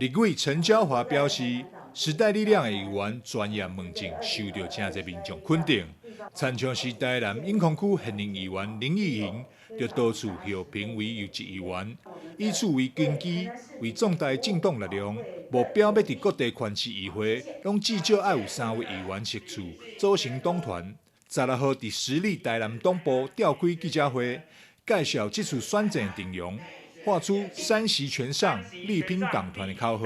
立委陳椒華表示，時代力量的議員專業問政受著誠濟民眾肯定，親像是台南永康區現任議員林義瑩，就多次予評為優質議員，以此為根基，為壯大政黨力量，目標欲佇各地縣市議會，攏至少愛有三位議員席次組成黨團。16號佇時力台南黨部召開記者會，介紹這次選戰陣容，喊出三席全上，力拼黨團的口號。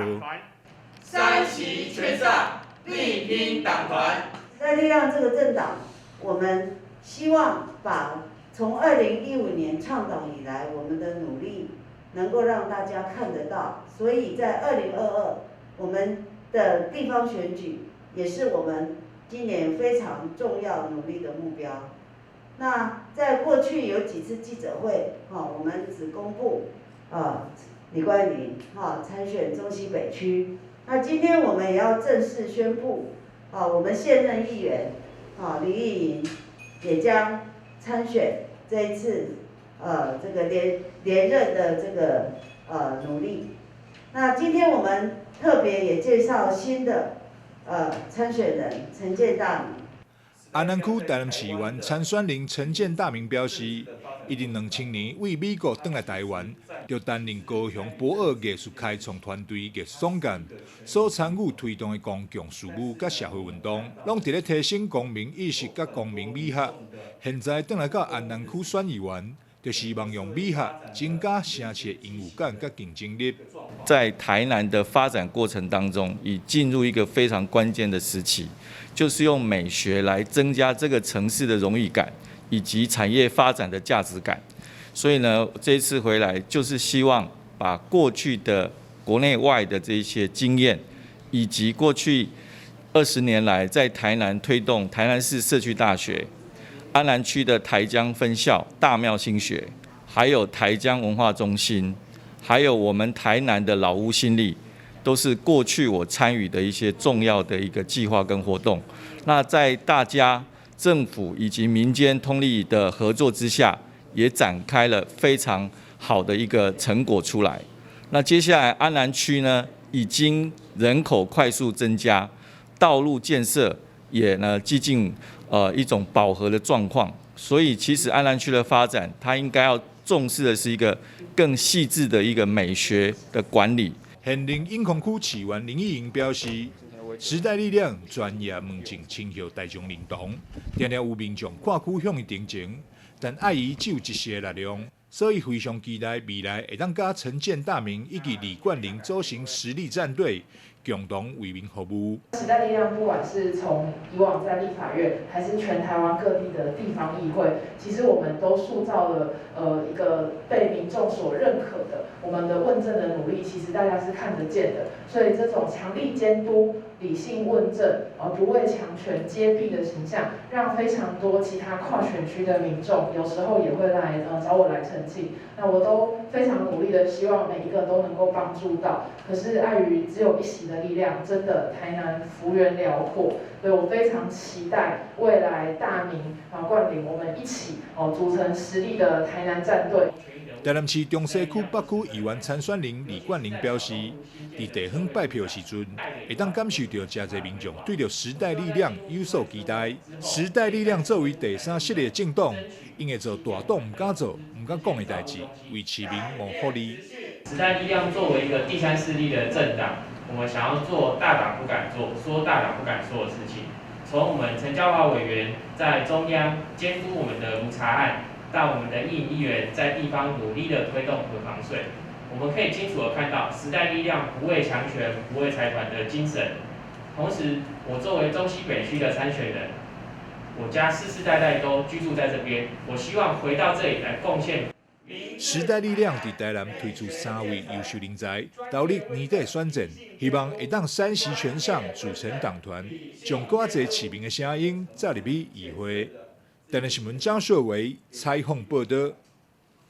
三席全上，力拼黨團。時代力量這個政黨，我們希望把從2015年倡黨以來，我們的努力能夠讓大家看得到。所以在2022，我們的地方選舉也是我們今年非常重要努力的目標。那在過去有幾次記者會，哈，我們只公布啊李冠霖哈參選中西北區。那今天我們也要正式宣布，啊，我們現任議員啊林義瑩也將參選這一次，這個連任的這個努力。那今天我們特別也介紹新的參選人陳建大明。安南區台南市議員參選人陳建大明表示，伊佇2000年對美國轉來台灣，就擔任高雄駁二藝術開創團隊藝術總監，所參與推動的公共事務佮社會運動，攏佇咧提升公民意識佮公民美學。現在轉來到安南區選議員，就希望用美學增加城市的榮譽感佮競爭力。在台南的發展過程當中，已進入一個非常關鍵的時期，就是用美學來增加這個城市的榮譽感以及產業發展的價值感。所以呢，這一次回來就是希望把過去的國內外的這些經驗，以及過去20年來在台南推動台南市社區大學、安南區的台江分校大廟新學，還有台江文化中心，還有我們台南的老屋新力，都是過去我參與的一些重要的一個計劃跟活動。那在大家政府以及民間通力的合作之下，也展開了非常好的一個成果出來。那接下來安南區呢，已經人口快速增加，道路建設也呢接近一種飽和的狀況，所以其實安南區的發展，它應該要重視的是一個更細緻的一個美學的管理。現任永康區市議員林義瑩表示，時代力量專業問政深獲大眾認同，定定有民眾跨區向伊陳情，但礙於只有一席的力量，所以非常期待未來會當佮陳建大明以及李冠霖組成實力戰隊，共同為民服務。時代力量不管是從以往在立法院，還是全台灣各地的地方議會，其實我們都塑造了一個被民眾所認可的，我們的問政的努力，其實大家是看得見的。所以這種強力監督、理性問政，而不畏強權揭弊的形象，讓非常多其他跨選區的民眾，有時候也會來找我來澄清。那我都非常努力的，希望每一個都能夠幫助到。可是礙於只有一席的力量，真的台南幅員遼闊，所以我非常期待未來大明啊冠霖，我們一起哦組成實力的台南戰隊。台南市中西區北區議員參選人李冠霖表示，佇地方拜票的時陣，會當感受著誠濟民眾對著時代力量有所期待。時代力量作為第三勢力的政黨，𪜶會做大黨毋敢做、毋敢講的代誌，為市民謀福利。時代力量作為一個第三勢力的政黨，我們想要做大黨不敢做、說大黨不敢說的事情。從我們陳椒華委員在中央監督我們的盧查案，到我們的議議員在地方努力的推動囤房稅，我們可以清楚的看到時代力量不畏強權、不畏財團的精神。同時，我作為中西北區的參選人，我家世世代代都居住在這邊，我希望回到這裡來貢獻。時代力量佇台南推出三位優秀人才，投入年底選戰，希望會當三席全上，組成黨團，將閣較濟市民的聲音載入去議會。台南新聞張碩維採訪報導。